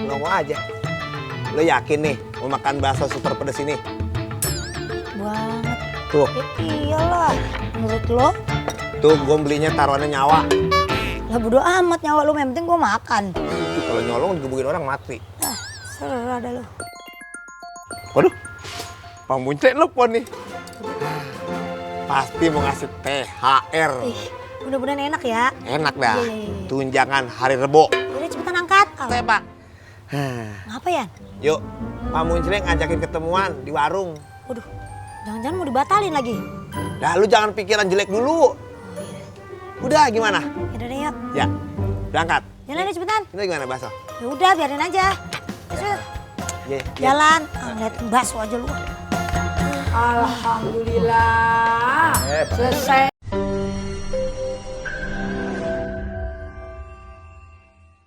nongol aja. Lo yakin nih mau makan bakso super pedes ini? Banget. Tuh. Iyalah, menurut lo? Tuh gue belinya taruhannya nyawa. Lah bodo amat nyawa lo, yang penting gue makan. Tuh, kalau nyolong digebukin orang mati. Ah, serah dah lo. Waduh, Bang Bunce nelfon nih. Pasti mau ngasih THR. Ih, mudah-mudahan enak ya. Enak dah. Iya. Tunjangan hari Rebo. Udah cepetan angkat. Saya Pak. Ngapa ya? Yuk, Pak Muncleng ngajakin ketemuan di warung. Waduh, jangan-jangan mau dibatalin lagi. Dah lu jangan pikiran jelek dulu. Udah gimana? Yaudah deh yuk. Ya, berangkat. Jalan deh cepetan. Ini gimana bakso? Ya udah biarin aja. Cepet. Ye, ye. Jalan. Ngeliatin bakso aja lu. Alhamdulillah. Selesai.